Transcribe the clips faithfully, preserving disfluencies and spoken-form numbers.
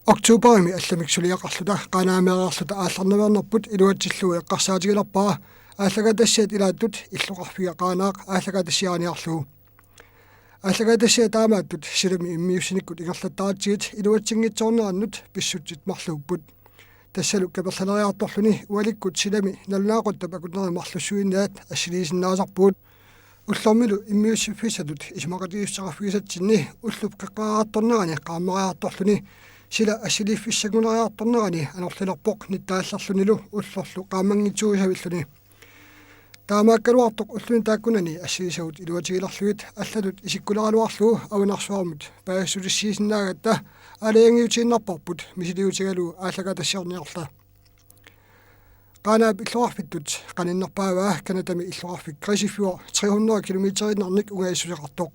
Oktoberimi allamik suliaqarluta Qaanaamiireerluta aallarnaveernerput iluatsillugu eqqarsaatigilerpara aallakaatitassiat ilaattut illoqarfiga Qaanaaq aallakaatitassiaaniarlugu. Aallakaatitassiat taamaattut silami immiussinikkut ingerlattaratsigit iluatsinngitsoornerannut pissutsit marluupput. Tassalu kaperlaleriartorluni ualikkut silami nalunaaquttap akunneri marlussuinnaat assiliisinnaasarpugut. Ullormilu immiussiffissatut isumaqatigiissuteqarfigisatsinni ullup qeqqeriartornerani qaammariartorluni sila assiliiffissannguneriartornerani anorlilerpoq nittaallerlunilu ullorlu qaammanngitsuusavilluni. Taamaakkaluartoq ulluni taakkunani assilisagut iluatigilerlugit allatut isikkuleraluarlugu Avannaarsuarmut paasissutissiisinnaagatta aalajangiutiinnarparput misiliutigalugu aallakaatitassiorniarluta. Qaanaap illoqarfittut qaninnerpaavaa Canadami illoqarfik Grisi Fjord tre hundrede kilometeriinnarnik ungajassuseqartoq.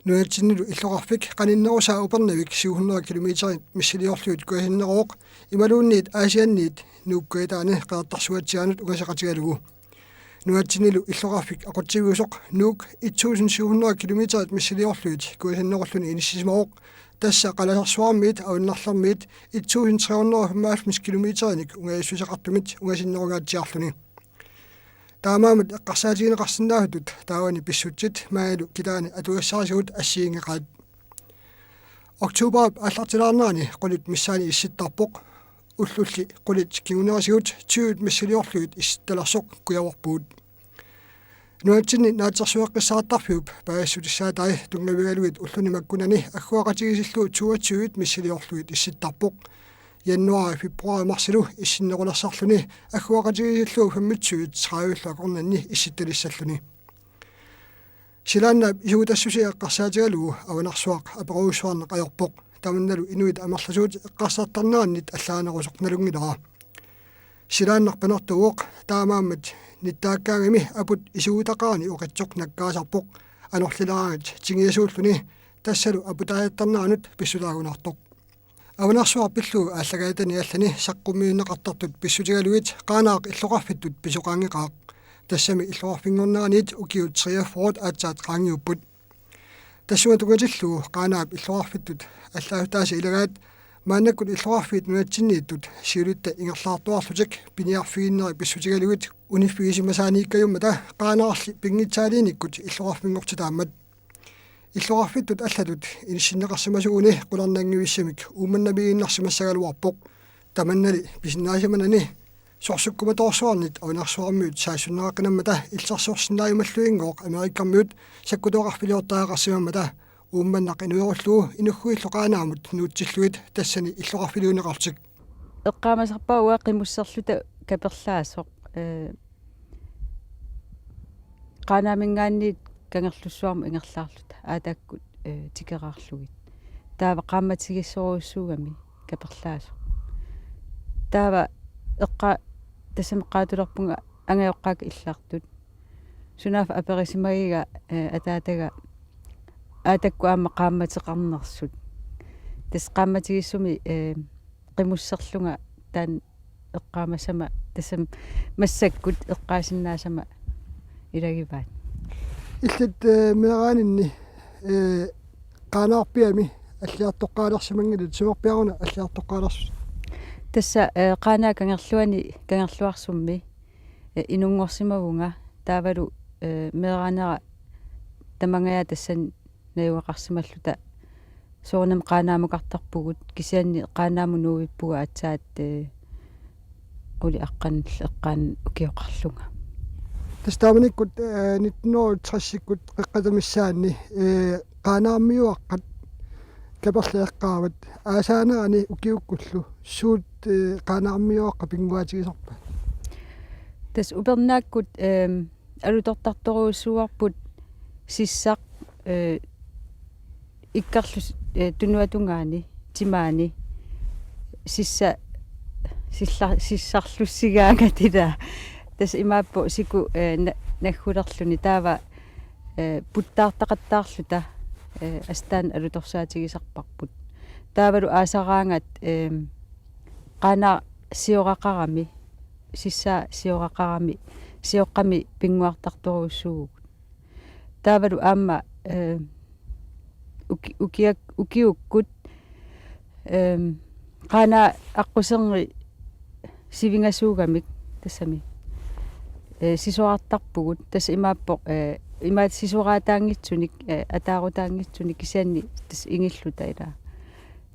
Nunatsinnilu illoqarfik qaninnerusaa Upernavik syv hundrede kilometerit missiliorlugit kujasinneruvoq imaluunniit Aasianniit Nuuk Kujataani Qeqertarsuatsiaanut ungaseqatigalugu. Nunatsinnilu illoqarfik aqutsiviusoq Nuuk et tusind syv hundrede kilometerit missiliorlugit kujasinnerulluni inissisimavoq, tassa Qalasarsuarmiit Avannarlermiit et tusind tre hundrede og femoghalvfems kilometerinik ungajassuseqartumit ungasinnerungaatsiarluni. Taamaammat eqqarsaatigineqarsinnaasutut taavani pissutsit maannalu kitaani atugassarisigut assigiinngeqaat. Oktoberip aallartilaarnerani qulit missaanni issittarpoq. Ullulli qulit kingunerisigut tyvet missiliorlugit issittalersoq kujavorpugut. Nunatsinni naatsorsueqqissaartarfiup paasissutissaataani tunngavigalugit ulluni makkunani agguaqatigiissillugu toogtyvet missiliorlugit issittarpoq. Januaari, februaari, marsilu issinnerulersarluni agguaqatigiissillugu femogtyvet tredivellu akornanni issittalissalluni. Silaannaap isugutassusia eqqarsaatigalugu Avannaarsuaq aperujussuarneq ajorpoq. Tamannalu inuit amerlasuut eqqarsartarnerannit allaanerusoq nalunngilara. Silaannaq panertuuvoq, taamaammat nittaakkaangami aput isugutaqarani oqitsoq nakkaasarpoq anorlileraangat tingiasuulluni, tassalu aputaajattarneranut pissutaagunartoq. Avannaarsuaq pillugu aallakaatitani allani saqqummiunneqartartut pissutigalugit Qaanaaq illoqarfittut pisoqaanngeqaaq. Tassami illoqarfinngorneraniit ukiut treogfyrre aatsaat qaangiupput. Tassunga tunngatillugu Qaanaap illoqarfittut allaaffittaasa ilagaat maannakkut illoqarfiit nunatsinniittut siulitta ingerlaartuarlutik piniarfiginneri pissutigalugit uniffigisimasaaniikkajummata Qaanaarli pinngitsaaliinikkut illoqarfinngortitaammat. Illoqarfittut allatut inissinneqarsimasuguni qularnanngivissamik Uummannamiiginnarsimassagaluarpoq. Tamannali pisinnaasimanani sorsukkumatoorsuarnit Avannaarsuarmiut saassunneqaqinammata illersorsinnaajumalluinngooq Amerikamiut sakkutoqarfiliortariaqarsimammata Uummannaq inuerullugu inughuillu Qaanaamut nuutsillugit tassani illoqarfiliunneqarlutik. Eqqaamasarpara uanga qimusserluta kaperlaasoq, ee, Qaanaaminngaanniit Kangerlussuarmut ingerlaarluta aatakkut, ee, tikeraarlugit. Taava qaammatigissorujussuugami kaperlaasoq. Taava eqqa-, tassami eqqaatulerpunga angajoqqaakka illartut. Sunaaffa aperisimagiga, ee, ataataga aatakkut aamma qaammateqarnersut. Tassa qaammatigissumi, ee, qimusserlunga taanna eqqaamasama tassami massakkut eqqaasinnaasama ilagivaat. Illit, ee, meeraaninni, ee, Qaanaarpiami alliartoqqaalersimanngilat, sumerpiaruna alliartoqqaalersutit? Tassa, ee, Qaanaaq Kangerluani Kangerluarsummi, ee, inunngorsimavunga taavalu, ee, meeraanera tamangajaat tassani najugaqarsimalluta soorunami Qaanaamukartarpugut, kisianni Qaanaamut nuuvippugut aatsaat, ee, qulit aqqanillit eqqaanni ukioqarlunga. Tassa taamanikkut, ee, nitten hundrede og tres-ikkut qeqqata missaanni, ee, Qaanaarmiuaqqat kaperleeqqaavat, aasaanerani ukiukkullu suut, ee, Qaanaarmiuaqqat pinnguaatigisarpaat? Tassa upernaakkut, ee, alutortartorujussuuarput sissaq, ee, ikkerlus-, ee, tunuatungaani timaani sissa-, silla-, sissarlussigaangat ilaa. Tassa imaappoq siku, ee, na-, naggulerluni taava, ee, puttaartaqattaarluta, ee, assut taanna alutorsaatigisarparput. Taavalu aasaraangat, ee, Qaanaaq sioraqarami, sissaa sioraqarami, sioqqami pinnguartartorujussuuvugut. Taavalu aamma, ee, uki-, ukiak-, ukiukkut, ee, Qaanaap aqquserngit sivingasuugamik tassami. Ee, sisorartarpugut, tassa imaappoq, ee, imaat sisoraataanngitsunik, ee, ataarutaanngitsunik kisianni tassa ingilluta ilaa.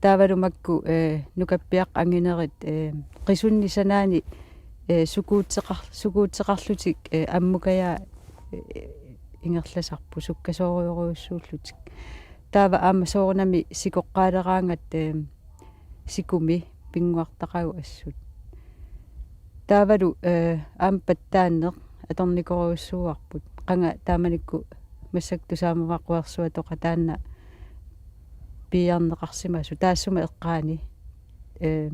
Taavalu makku, ee, nukappiaqqat anginerit, ee, qisunni sanaani, ee, sukuutseqar-, sukuutseqarlutik, ee, ammukajaa, ee, ingerlasarput sukkasoorujorujussuullutik. Taava aamma soorunami sikoqqaaleraangat, ee, sikumi pinnguartaqagut assut. Taavalu, ee, aamma pattaanneq atornikorujussuuarput. Qanga taamanikkut massakkut tusaamavara quersuatoqaq taanna piiarneqarsimasoq. Taassuma eqqaani, ee,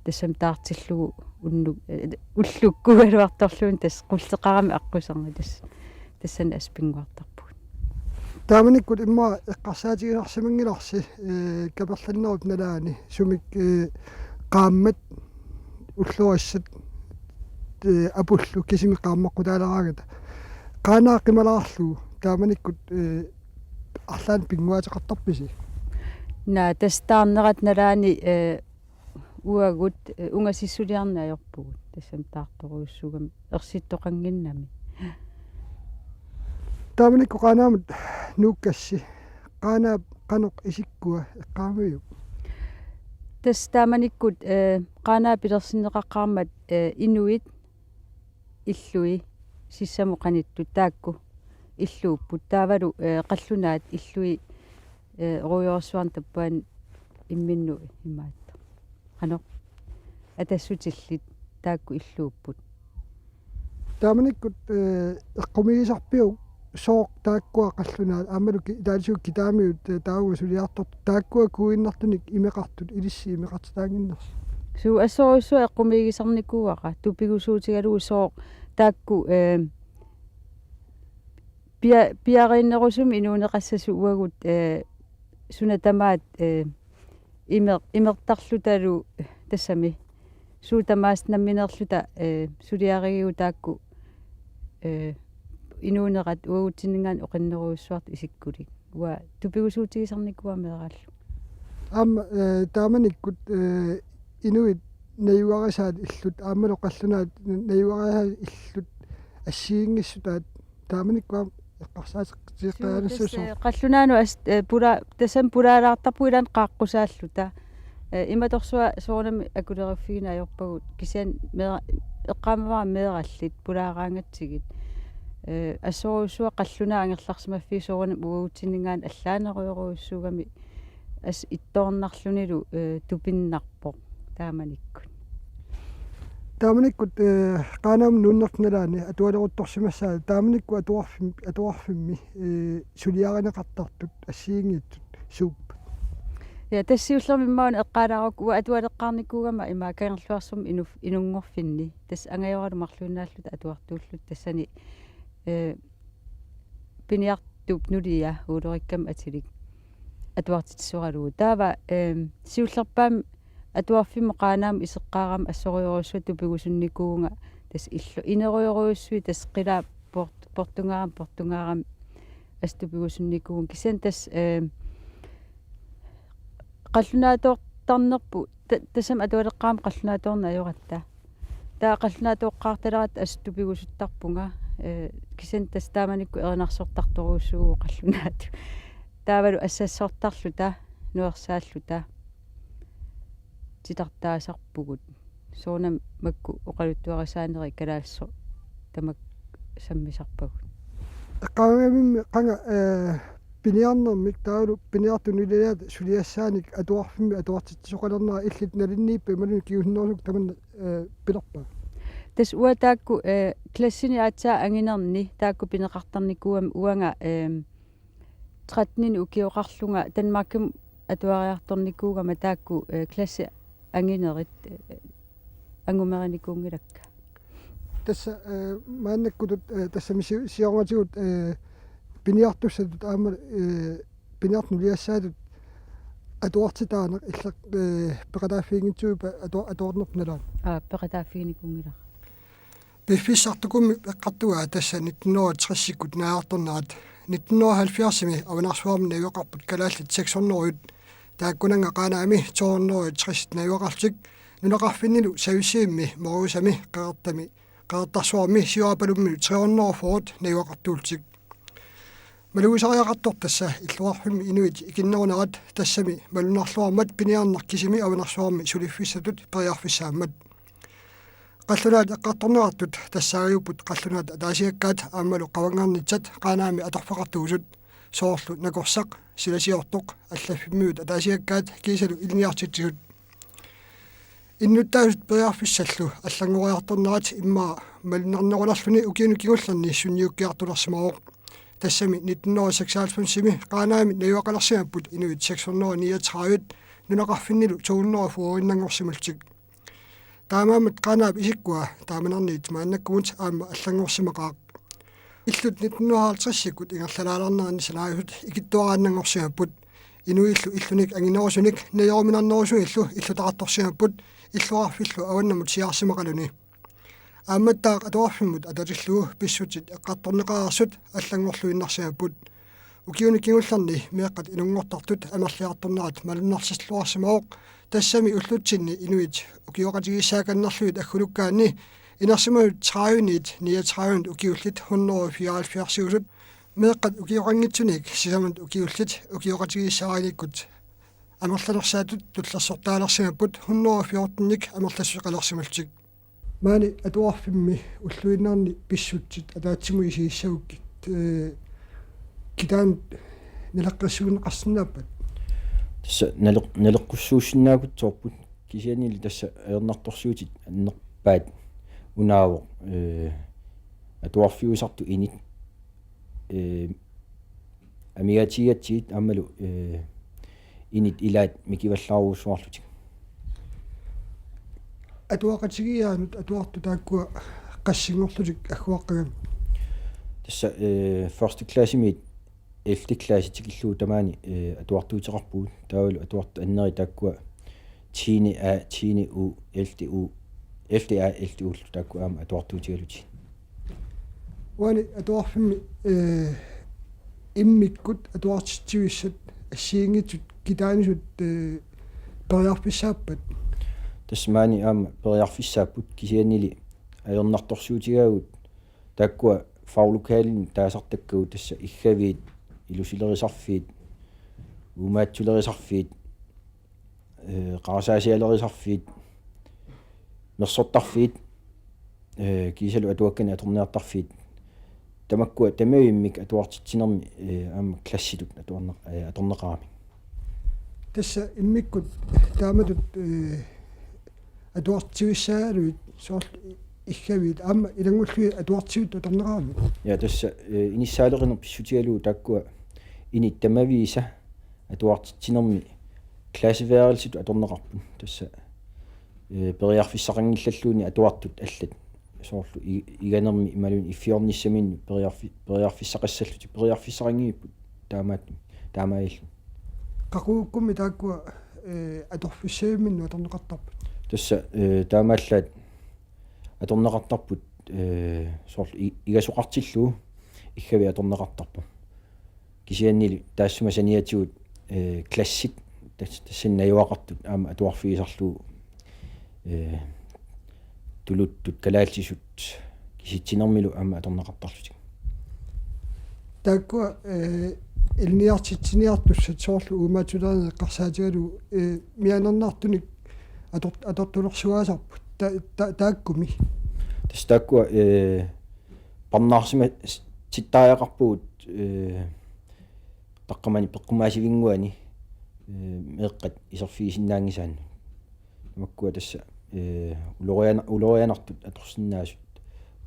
tassami taartillugu unnuk-, ee, ullukkuugaluartorluunniit tassa qulleqarami aqquserngit tassa. Tassani assut pinnguartarpugut. Taamanikkut immaqa eqqarsaatigisarsimanngilarsi, ee, Kaperlannerup nalaani sumik, ee, qaammat ullorissat, ee, apullu kisimik qaammaqqutaaleraangata. Qaanaaq qimalaarlugu taamanikkut, ee, arlaannik pinnguaateqartarpisi? Naa, tassa taarnerat nalaani, ee, uagut, ee, ungasissuliarneq ajorpugut. Tassami taartorujussuugami ersittoqannginnami. Taamanikkut Qaanaamut nuukkassi. Qaanaap qanoq isikkua eqqaamaviuk? Tassa taamanikkut, ee, Qaanaap pilersinneqaqqaarmat, ee, inuit illui sissamut qanittut taakku illuupput. Taavalu, ee, qallunaat illui, ee, ruujorsuarnut tappaannut imminnut imaattoq. Qanoq? Atassutillit taakku illuupput. Taamanikkut, ee, eqqumiigisarpiuk sooq taakkua qallunaat aammalu ki-, taalisugut kitaamiut, ee, taavunga suliartortut taakkua kuinnartunik imeqartut ilissi imeqartitaannginnersi? Suu, assorujussuaq eqqumiigisarnikuuara tupigusuutigalugu sooq taakku, ee, pia-, piaarnerusumik inuuneqassasut uagut, ee, suna tamaat, ee, imer-, imertarlutalu tassami. Suut tamaasa nammineerluta, ee, suliarigigut taakku, ee, inuunerat uagutsinninngaanniit oqinnerujussuartut isikkulik. Uanga tupigusuutigisarnikuuara meeraallugu. Aamma, ee, taamanikkut, ee, inuit najugarisaat illut, aammalu qallunaat najugarisaat illut assigiinngissutaat taamanikkut aamma eqqarsaateqqiinnarnissaat sooq? Tassa, ee, qallunaanut as-, ee, pula-, tassami pulaalaartarpugut ilaanni qaaqqusaalluta. Ee, imatorsuaq soorunami akuleriffigineq ajorpagut kisianni meera-, eqqaamavara meeraallit pulaaraangatsigit. Ee, assorujussuaq qallunaat angerlarsimaffiit soorunami uagutsinninngaanniit allaanerujorujussuugami assut ittoornarlunilu, ee, tupinnarpoq taamanikkut. Taamanikkut, ee, Qaanaamut nuunnertut nalaani atualeruttorsimassaat taamanikkut atuarfim-, atuarfimmi, ee, suliarineqartartut assigiinngitsut suuppat? Ja, tassa siullermik immaqa una eqqaalaarakku uanga atualeqqaarnikuugama ima Kangerluarsummi inu-, inunngorfinni. Tassa angajoralu marluinnaalluta atuartuulluta tassani, ee, piniartup nulia Ulrikkamik atilik atuartitsisoralugu. Taava, eem, siullerpaamik atuarfimmut Qaanaamut iseqqaarama assorujorujussuaq tupigusunnikuuvunga tassa illu-, inerujorujussuit tassa qilaa port-, portungaarami, portungaarami assut tupigusunnikuuvunga. Kisianni tassa, eem, qallunaatoortarnerput, ta-, tassami atualeqqaarama qallunaatoorneq ajoratta. Taava qallunaatooqqaartaleratta assut tupigusuttarpunga, ee, kisianni tassa taamanikkut erinarsortartorujussuuvugut qallunaatut. Taavalu assassortarluta, nuersaalluta, titartaasarpugut. Soorunami makku oqaluttuarisaanerit kalaallisut tamakku sammisarpagut. Eqqaagamimmi qanga, ee, piniarnermik taavalu piniartup nuliata suliassaanik atuarfimmi atuartitsisoqalernera illit nalinniippat imaluunniit kingusinnerusukkut tamanna, ee, pilerpa? Tassa uanga taakku, ee, klassini aatsaat anginerni taakku pineqartarnikuugama uanga, ee, tretteninik ukioqarlunga Danmarkimut atuariartornikuugama taakku, ee, klassit anginerit, ee, angumerinikuunngilakka. Tassa, ee, maannakkutut, ee, tassami si-, siornatigut, ee, piniartussatut aamma, ee, piniartup nuliassaatut atuartitaaneq illit, ee, peqataaffiginngitsut atua-, atuarnerput nalaani? Aa, peqataaffiginikuunngilara. Piffissartukummi eqqartugaa tassa nitten hundrede og tresikkut naajartornerat. Nitten hundrede og halvfjerdsimi Avannaarsuarmi najugaqarput kalaallit seks hundrede. Taakkunannga Qaanaami to hundrede tres najugaqarlutik, nunaqarfinnilu Savissivimmi, Mooriusami, Qeqertami, Qeqertarsuarmi Siorapalummilu tre hundrede fyrre najugaqartuullutik. Malugisariaqartoq tassa illoqarfimmi inuit ikinnerunerat, tassami malunnarluarmat piniarneq kisimi avanersuarmi suliffissatut periarfissaammat. Qallunaat eqqartorneqartut tassaagajupput qallunaat ataasiakkaat aammalu qavanngarnitsat Qaanaami atorfeqartuusut, soorlu Nakorsaq, Silasiortoq, Allaffimmiut ataasiakkaat kiisalu ilinniartitsisut. Innuttaasut periarfissallu allanngoriartornerat immaqa malunnarnerulerluni ukiuni kingullerni sunniukkiartulersimavoq. Tassami nitten hundrede seksoghalvfemsimi Qaanaami najugaqalersimapput inuit seks hundrede niogtredive, nunaqarfinnilu to hundrede fyrreinnanngorsimullutik. Taamaammat Qaanaap isikkua taamanarniit maannakkumut aamma allanngorsimaqaaq. Illut nitten hundrede halvtredsikkut ingerlalaalerneranni sanaasut ikittuaraannanngorsimapput. Inuillu illunik anginerusunik najoruminarnerusunillu illutaqartorsimapput, illoqarfillu avannamut siaarsimaqaluni. Aammattaaq atuarfimmut atatillugu pissutsit eqqartorneqareersut allanngorluinnarsimapput. Ukiuni kingullerni meeqqat inunngortartut amerliartornerat malunnarsilluarsimavoq, tassami ullutsinni inuit ukioqatigiissaakannerlugit aggulikkaanni inersimasut tredive-niit niogtredive-nut ukiullit hundrede fireoghalvfjerds-iusut, meeqqat ukioqanngitsunik sisamanut ukiullit ukioqatigiissaarinikkut amerlanersaatut tullersortaalersimapput hundrede fjorten-nik amerlassuseqalersimullutik. Maani atuarfimmi ulluinnarni pissutsit ataatsimut isigissagukkit, ee, kitaanut naleqqissuunneqarsinnaappat? Tassa naleq-, naleqqussuussinnaagutsoorput, kisiannili tassa ajornartorsiutit annerpaat unaavoq, ee, atuarfiusartut init, ee, amigaatigigatsigit aammalu, ee, init ilaat mikivallaarujussuarlutik. Atuaqatigiiaanut atuartut taakkua qassinngorlutik agguaqqagamik? Tassa, ee, første klassimiit ellevte klasse tikillugu tamaani, ee, atuartuuteqarpugut. Taavalu atuartut anneri taakkua tiende A, tiende U, ellevte U, ellevte A, ellevte U-llu taakkua aamma atuartuutigalutik. Uani atuarfimmi, ee, immikkut atuartitsivissat assigiinngitsut kitaanisut, ee, periarfissaappat? Tassa maani aamma periarfissaapput, kisiannili ajornartorsiutigaagut taakkua faglokalini taasartakkagut, tassa iggaviit, ilusilerisarfiit, uumaatsulerisarfiit, ee, qarasaasialerisarfiit, mersortarfiit, ee, kiisalu atuakkanik atorniartarfiit. Tamakkua tamavimmik atuartitsinermi, ee, aamma klassitut atuarneq-, ee, atorneqaramik. Tassa immikkut taamatut, ee, atuartitsivissaagaluit, soorlu iggaviit aamma ilanngullugit atuartitsivittut atorneqaramik? Ja, tassa, ee, inissaaleqineq pissutigalugu taakkua init tamaviisa atuartitsinermi klasseværelsetut atorneqarput. Tassa, ee, periarfissaqanngillalluunniit atuartut allat, soorlu i-, iganermi imaluunniit iffiornissaminnut periarfi-, periarfissaqassallutik, periarfissaqanngivipput taamaat-, taamaalilluni. Qaqugukkummi taakkua, ee, atorfissavimminnut atorneqartarput? Tassa, ee, taamaallaat atorneqartarput, ee, soorlu i-, igasoqartillugu iggaviit atorneqartarput. Kisiannili taassuma saniatigut, ee, klassit tas-, tassani najugaqartut aamma atuarfigisarlugu, ee, tuluttut kalaallisut kisitsinermilu aamma atorneqartarlutik. Taakkua, ee, ilinniartitsiniartussat soorlu uumaatsulerineq eqqarsaatigalugu, ee, mianernartunik ator-, atortulersugaasarput. Ta-, ta-, taakkumi? Tassa taakkua, ee, parnaarsimatsittariaqarpugut, ee, taqqamani peqqumaasivinnguani, ee, meeqqat iserfigisinnaanngisaannut. Tamakkua tassa, ee, uloriana-, ulorianartut atorsinnaasut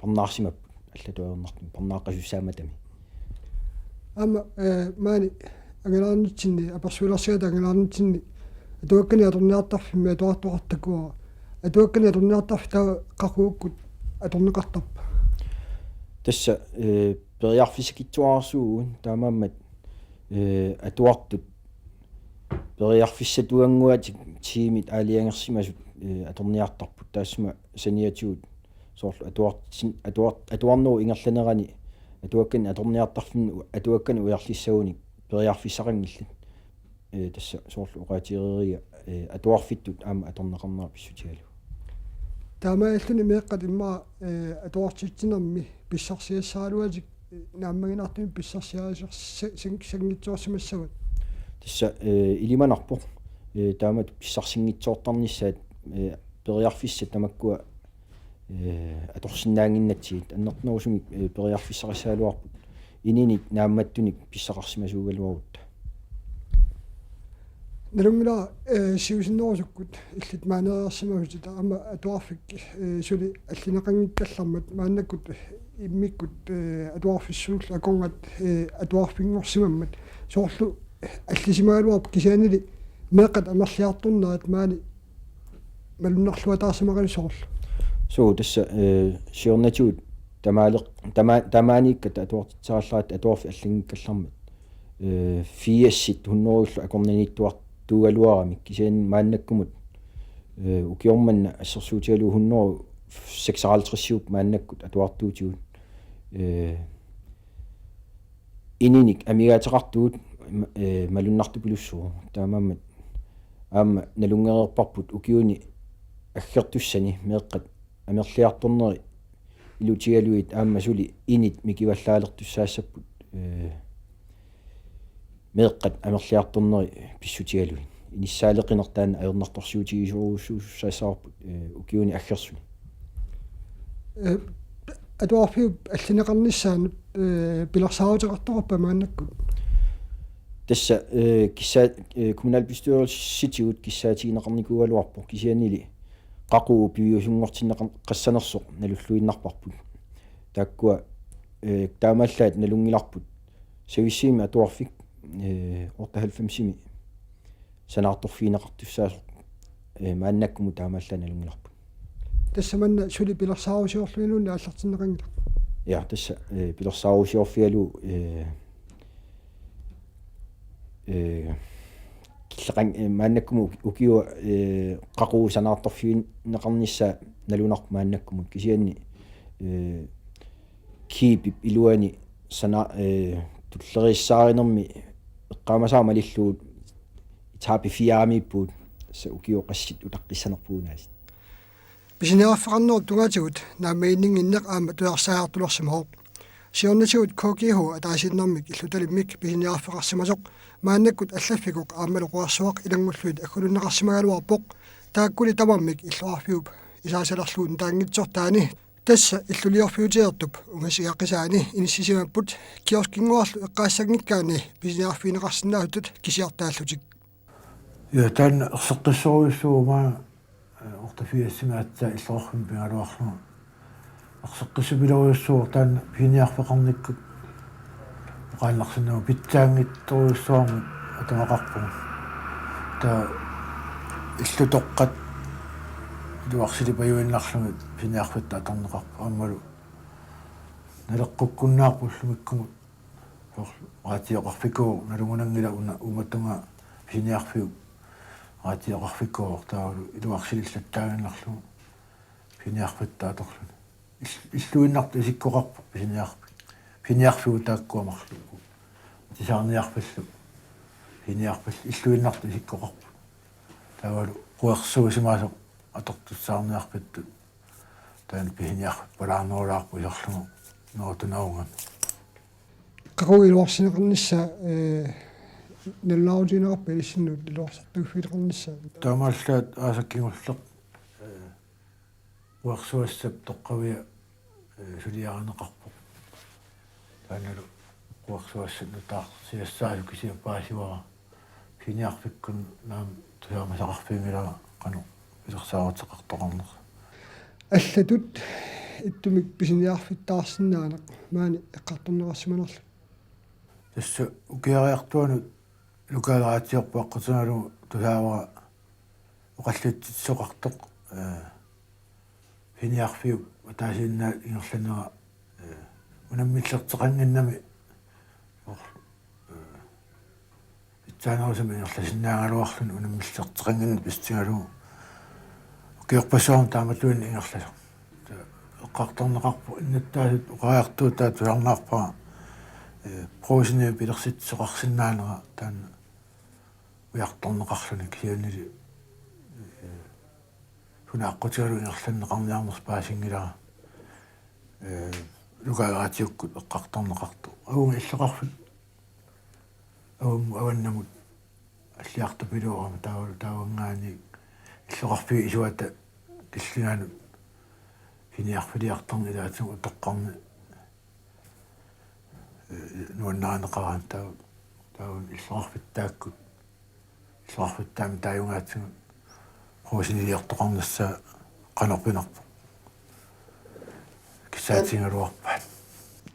parnaarsimapput allatut ajornartumik parnaaqqasussaammata. Aamma, ee, maani angalaarnitsinni, apersuilersigatta angalaarnitsinni atuakkanik atorniartarfimmi atuartoqartakkavara. Atuakkanik atorniartarfik taava qaqugukkut atorneqartarpa? Tassa, ee, periarfissakitsuararsuugut, taamaammat, ee, atuartut periarfissatuannguatik tiimit aalajangersimasut, ee, atorniartarput. Taassuma saniatigut soorlu atuartin-, atuar-, atuarnerup ingerlanerani atuakkanik atorniartarfinni u-, atuakkanik ujarlissagunik periarfissaqanngillat. eh, tassa soorlu oqaatigereeriga, eh, atuarfittut aamma atorneqarnera pissutigalugu. Taamaalilluni meeqqat immaqa, eh, atuartitsinermi pissarsiassagaluatik, eh, naammaginartumik pissarsiassaq-, san-, sanngitsoorsimassavat. Tassa, eh, ilimanarpoq, eh, taamatut pissarsinngitsoortarnissaat, eh, periarfissat tamakkua, eh, atorsinnaannginnatsigit. Annertunerusumik, eh, periarfissaqassagaluarput. Ininik naammattunik pissaqarsimasuugaluarutta. Nalunngilara, eh, siusinnerusukkut illit maaneereersimasutit aamma atuarfik, eh, suli allineqanngikkallarmat maannakkut immikkut, eh, atuarfissuullu akornat, eh, atuarfinngorsimammat. Soorlu allisimagaluarpoq kisiannili meeqqat amerliartornerat maani malunnarluataarsimagaluarpoq soorlu. Suu, tassa, eh, siornatigut tamaaleq-, tama-, tamaaniikkatta atuartitsisarallaratta atuarfik allanngikkallarmat, eh, firsit hunnorujullu akornanniittuartuugaluaramik kisianni maannakkumut, eh, ukioq manna assersuutigalugu hundrede seksoghalvtredsiupput maannakkut atuartuutigut, eh, ininik amigaateqartugut ma-, eh, malunnartupilussuuvoq. Taamaammat aamma nalunngereerparput ukiuni aggertussani meeqqat amerliartorneri ilutigalugit aamma suli init mikivallaalertussaassapput, eh, meeqqat amerliartorneri pissutigalugit. Inissaaleqineq taanna ajornartorsiutigisorujussuussaassavarput, eh, ukiuni aggersuni. Eh, atuarfiup allineqarnissaanut, eh, pilersaaruteqartoqarpa maannakkut? Tassa, eh, kissaa-, eh, kommunalbestyrelsitigut kissaatigineqarnikuugaluarpoq kisiannili qaqugu piviusunngortinneqassanersoq nalulluinnarparput. Taakkua, eh, taamaallaat nalunngilarput servicemi atuarfik, eh, otteoghalvfemsimi sanaartorfigineqartussaasoq, eh, maannakkumut taamaallaat nalunngilarput. Tassa manna suli pilersaarusiorluinnarluunniit aallartinneqanngilaq. Ja, tassa, eh, pilersaarusiorfigalugu, eh, eh, killeqan-, eh, maannakkumut uki-, ukiua, eh, qaqugu sanaartorfigineqarnissaa nalunarpoq maannakkumut kisianni, eh, kiipip iluani sana-, eh, tulleriissaarinermi eqqaamasara malillugu etape fire-miippugut, tassa ukiut qassit utaqqissanerput unaasiit. Pisiniarfeqarnerup tungaatigut naammaginninnginneq aamma tujarsaajartulersimavoq. Siornatigut K G H ataasiinnarmik illutalimmik pisiniarfeqarsimasoq maannakkut allaffikoq aammalu quersuaq ilanngullugit aggunneqarsimagaluarpoq, taakkuli tamarmik illoqarfiup isaasalerlugu nutaanngitsortaani. Tassa illuliorfiuteertup ungasigaqqisaani inissisimapput kioskinnguarlu eqqaassanngikkaanni pisiniarfigineqarsinnaasutut kisiartaallutik. Ja, taanna erseqqissorujussuuvoq, eh, otteogfirsimi aatsaat illoqarfimmi pigaluarlunga. Erseqqissupilorujussuuvoq taanna pisiniarfeqarnikkut oqaannarsinnaavugut pitsaanngitsorujussuarmik atugaqarpugut. Taava illutoqqat iluarsilipajuinnarlugit pisiniarfitta atorneqarput aammalu naleqqukkunnaarput ullumikkumut. Soorlu raatioqarfikuuvoq, nalugunanngilaq una umatunga pisiniarfiup raatioqarfikuuvoq taavalu iluarsilillattaaginnarlugu pisiniarfitta atorluni. Ill-, illuinnartut isikkoqarput pisiniarfik. Pisiniarfiup taakkua marluk. Atisaarniarfillu pisiniarfillu illuinnartut isikkoqarput. Taavalu quersuusimasoq atortussaarniarfittut. Taanna pisiniarfippalaarnerulaarpoq isorlugu Northern Norway. Qaqugu iluarsineqarnissaa, eh, nalunaarutigineqarpa ilissinnut iluarsartuuffigineqarnissaa? Taamaallaat aasaq kingulleq, eh, quersuassap toqqavia, eh, suliarineqarpoq. Taannalu quersuassat nutaarsiassaasoq kisiat paasivara. Pisiniarfikkut naamik tusaamasaqarfiginngilara qanoq pilersaaruteqartoqarnersoq. Allatut ittumik pisiniarfittaarsinnaaneq maani eqqartorneqarsimanerlugu. Tassa ukiariartuanut lokalraatiorput aqqutigalugu tusaavara oqallitsisoqartoq, eh, pisiniarfiup ataasiinnaat ingerlanera, eh, unammillerteqannginnami, or-, eh, pitsaanerusumik ingerlasinnaagaluarluni unammillerteqannginnami pissutigalugu. Ukiorpassuarni taamatuinnaq ingerlasoq. Taava eqqartorneqarpoq innuttaasut oqariartuutaat tusarnaarpara, eh, Brugsenip pilersitsisoqarsinnaanera taanna ujartorneqarluni kisiannili, ee, suna aqqutigalugu ingerlanneqarniarnersoq paasinngilara, ee, Luka Agathiukkut eqqartorneqartoq. Avunga illoqarfik, avum-, avannamut alliartupiloorama taava, taavanngaanniit illoqarfiup isuata killinganut siniarfiliartorneq ilaatigut utoqqarni, ee, nuannarineqaraanni taava, taava illoqarfittaakkut, illoqarfittaamik taajugaatigut Roseniiliortoqarnissaa qanorpiarnerpoq kissaatigigaluarpaat.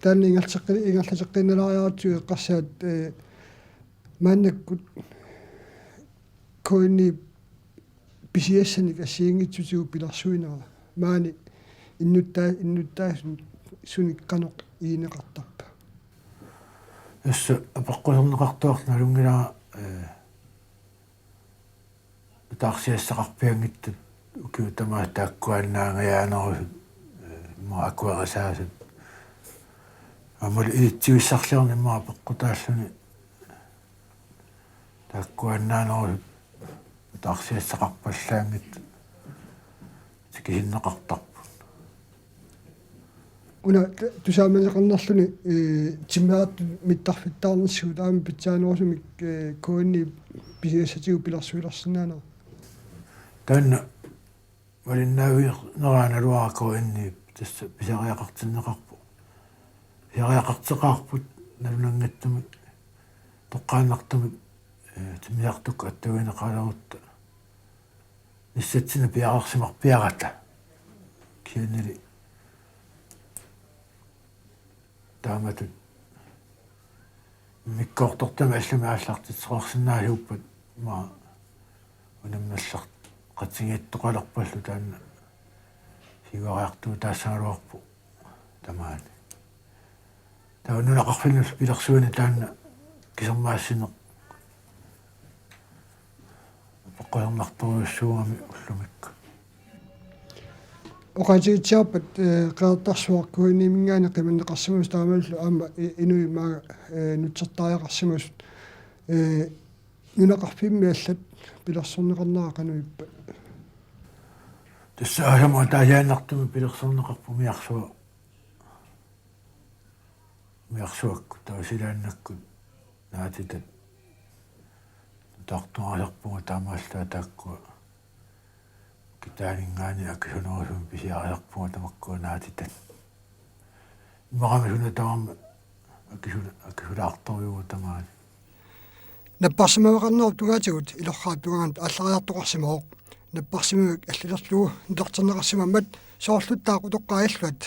Taanna ingerlateqqi-, ingerlateqqiinnalaariartigu eqqarsaat, ee, maannakkut K N I pisiassanik assigiinngitsutigut pilersuinera. Maani innuttaa-, innuttaasunik qanoq igineqartarpa? Tassa apeqquserneqartuarlu nalunngilara, ee, nutaarsiassaqarpianngitsut ukiut tamaasa taakkuinnaanngajaanerusut, ee, immaqa akuerisaasut. Aammalu ilitsigissarliorneq immaqa peqqutaalluni taakkuinnaanerusut nutaarsiassaqarpallaanngitsut tikisinneqartarput. Una t-, tusaamaneqarnerluni, ee, timmisartut mittarfittaarnissaat aamma pitsaanerusumik, ee, K N I pisiassatigut pilersuilersinnaanera. Taanna malinnaavigineraraluarpoq K N I tassa pisariaqartinneqarpoq. Pisariaqarteqarput nalunanngitsumik toqqaannartumik, ee, timmisartukkut attavigineqalerutta nissatsinnut piareersimarpiarata. Kisiannili taamatut immikkoortortamik allamik aallartitseqarsinnaasuuppat, immaqa unammineqaqatigiittoqalerpallu taanna siuariartuutaassagaluarpoq tamaani. Taava nunaqarfinnullu pilersuineq taanna kisermaassineq apeqqusernartorujussuugami ullumikkut. Oqaatigitsiarpat, ee, Qeqertarsuaq K N I-minngaanniit qimanneqarsimasoq taamalu aamma i-, inuit maanga, ee, nutsertariaqarsimasut, ee, nunaqarfimmi allat pilersorneqarnera qanoq ippa? Tassa aamma taasiinnartumik pilersorneqarpoq umiarsuaq. Umiarsuakkut, taava silaannakkut naatitat. Nutaartuarisarpunga taamaallaat taakkua. Kitaaninngaanniit akisunerusumik pisiarisarpunga tamakkua naatitat. Immaqami suna tamarmi akisula-, akisulaartorujuuvoq tamaani. Napparsimmaveqarnerup tungaatigut ilorraap tungaanut aallariartoqarsimavoq. Napparsimmavik allilerlugu nutarterneqarsimammat soorluttaaq utoqqaat illuat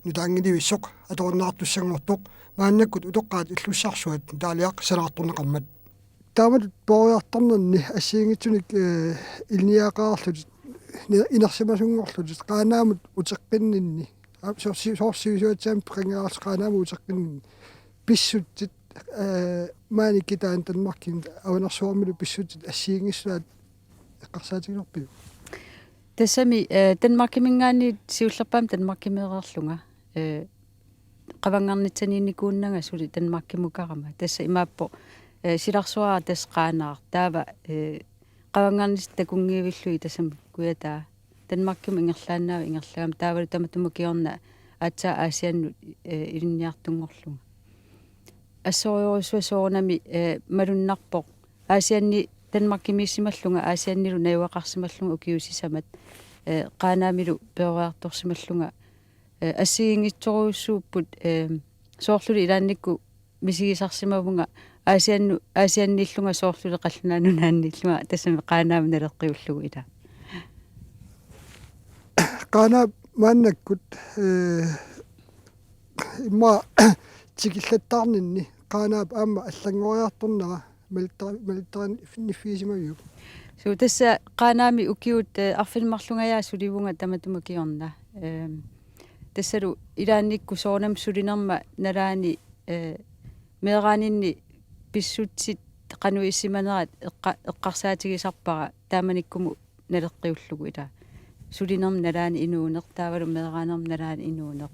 nutaanngilivissoq atorunnaartussanngortoq maannakkut utoqqaat illussarsuat nutaaliaq sanaartorneqarmat. Taamatut peroriartornerni assigiinngitsunik, ee, ilinniagaqareerlutit, ni-, inersimasunngorlutit, Qaanaamut uteqqinninni. Aa, soorsi-, soorlu sivisuatsiaamik peqanngilarlutit Qaanaamut uteqqinninni. Pissutsit, ee, maani kitaani Danmarkimi avanersuarmilu pissutsit assigiinngissusaat eqqarsaatigilerpiuk? Tassami, ee, Danmarkiminngaanniit siullerpaamik Danmarkimeereerlunga. Ee, qavanngarnitsaaniinnikuunanga suli Danmarkimukarama. Tassa imaappoq, ee, silarsuara tassa Qaanaaq. Taava, ee, qavanngernissat takunngivillugit tassami kujataa Danmarkimut ingerlaannaq ingerlagama taavalu tamatuma kingorna aatsaat Aasiannut, ee, ilinniartunngorlunga. Assorujussuaq soorunami, ee, malunnarpoq. Aasianni Danmarkimiissimallunga, Aasiannilu najugaqarsimallunga ukiut sisamat, ee, Qaanaamilu peroriartorsimallunga, ee, assigiinngitsorujussuupput, ee, soorluli ilaannikkut misigisarsimavunga Aasiannu-, Aasianniillunga soorluli Qallunaat Nunaanniillunga tassami Qaanaamut naleqqiullugu ilaa. Qaanaap maannakkut, ee, immaqa tikillattaarninni Qaanaap aamma allanngoriartornera malitta-, malittarinniffigisimavit? Suu, tassa Qaanaami ukiut, ee, arfineq-marlungajaat sulivunga tamatuma kingorna. Eem, tassalu ilaannikkut soorunami sulinerma nalaani, ee, meeraaninni pissutsit qanoq ilissimanerat eqqa-, eqqarsaatigisarpara taamanikkumut naleqqiullugu ilaa. Sulinerma nalaani inuuneq, taavalu meeraanerma nalaani inuuneq.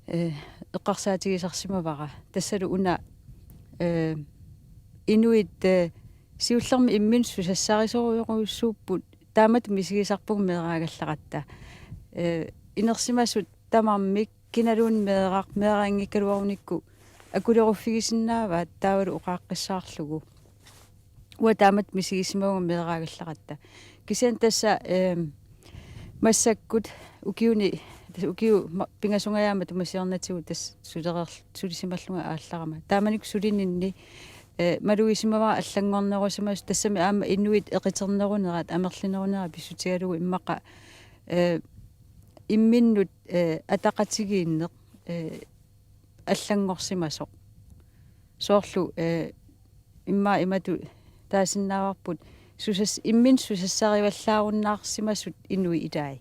Ee, eqqarsaatigisarsimavara. Tassalu una, ee, inuit, ee, Siullermik imminut susassarisorujorujussuupput, taamatut misigisarpugut meeraagallaratta. Ee, inersimasut tamarmik kinaluunniit meeraq, meeraanngikkaluarunikku akuleruffigisinnaavaat taavalu oqaaqqissaarlugu. Uanga taamatut misigisimavunga meeraagallaratta. Kisianni tassa, ehm, massakkut ukiuni, tassa ukiut ma-, pingasungajaat matuma siornatigut tassa sulereer-, sulisimallunga aallarama. Taamanikkut sulininni, eh, malugisimavara allanngornerusimasoq, tassami aamma inuit eqiternerunerat, amerlinerunerat pissutigalugu immaqa, eh, imminnut, eh, ataqatigiinneq, eh, allanngorsimasoq. Soorlu, eh, immaqa imatut taasinnaavarput susas-, imminut susassarivallaarunnaarsimasut inuit ilai.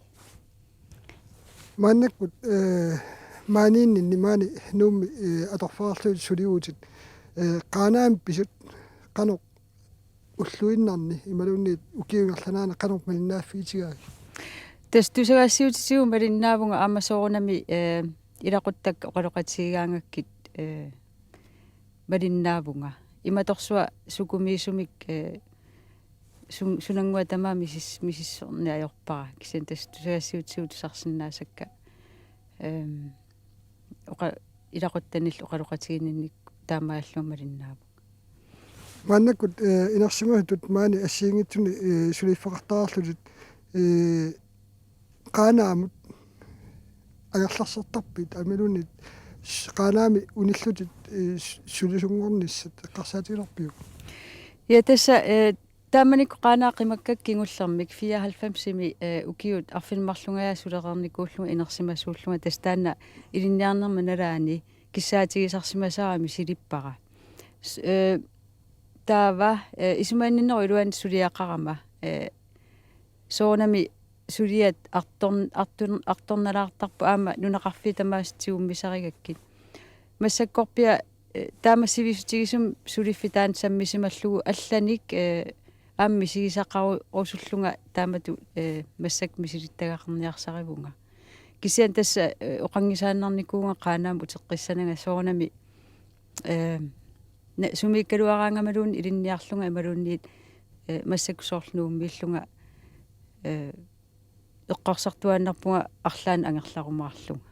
Maannakkut, eh, maaniinninni maani Nuummi, eh, atorfeqarlutit suliguutit, eh, Qaanaami pisut qanoq ulluinnarni imaluunniit ukiup ingerlanerani qanoq malinnaaffigitigaavit? Tassa tusagassiutitigut malinnaavunga aamma soorunami, eh, ilaquttakka oqaloqatigigaangakkit, eh, malinnaavunga. Imatorsuaq sukumiisumik, eh, sun-, sunannguaq tamaat misis-, misissorneq ajorpara. Kisianni tassa tusagassiutitigut tusarsinnaasakka, ehm, oqa-, ilaquttanillu oqaloqatigiinninnikkut taamaalillunga malinnaavunga. Maannakkut, eh, inersimasutut maani assigiinngitsuni, eh, suliffeqartarlutit, eh, Qaanaamut angerlarsertarpit, aamma imaluunniit s-, Qaanaami unillutit, eh, s-, sulisunngornissat eqqarsaatigilerpiuk? Ja, tassa, eh, taamanikkut Qaanaaq qimakkakka kingullermik fireoghalvfemsimi, eh, ukiut arfineq-marlungajaat sulereernikuullunga inersimasuullunga, tassa taanna ilinniarnerma nalaani kissaatigisarsimasara misilippara. S-, eh, taava, eh, isumaginninnerup iluani suliaqarama, eh, soorunami suliat artorn-, artorn-, artornalaartarput aamma nunaqarfiit tamaasa tigummisarigakkit. Massakkorpiaq, eh, taama sivisutigisumik suliffik taanna sammisimallugu allanik, eh, aamma misigisaqarusullunga taamatut, eh, massakkut misilittagaqarniarsarivunga. Kisianni tassa, eh, oqanngisaannarnikuuvunga Qaanaamut uteqqissananga soorunami, eh, na-, sumiikkaluaraangamaluunniit ilinniarlunga imaluunniit, eh, massakkut soorlu Nuummiillunga, eh, eqqarsartuaannarpunga arlaannik angerlarumaarlunga.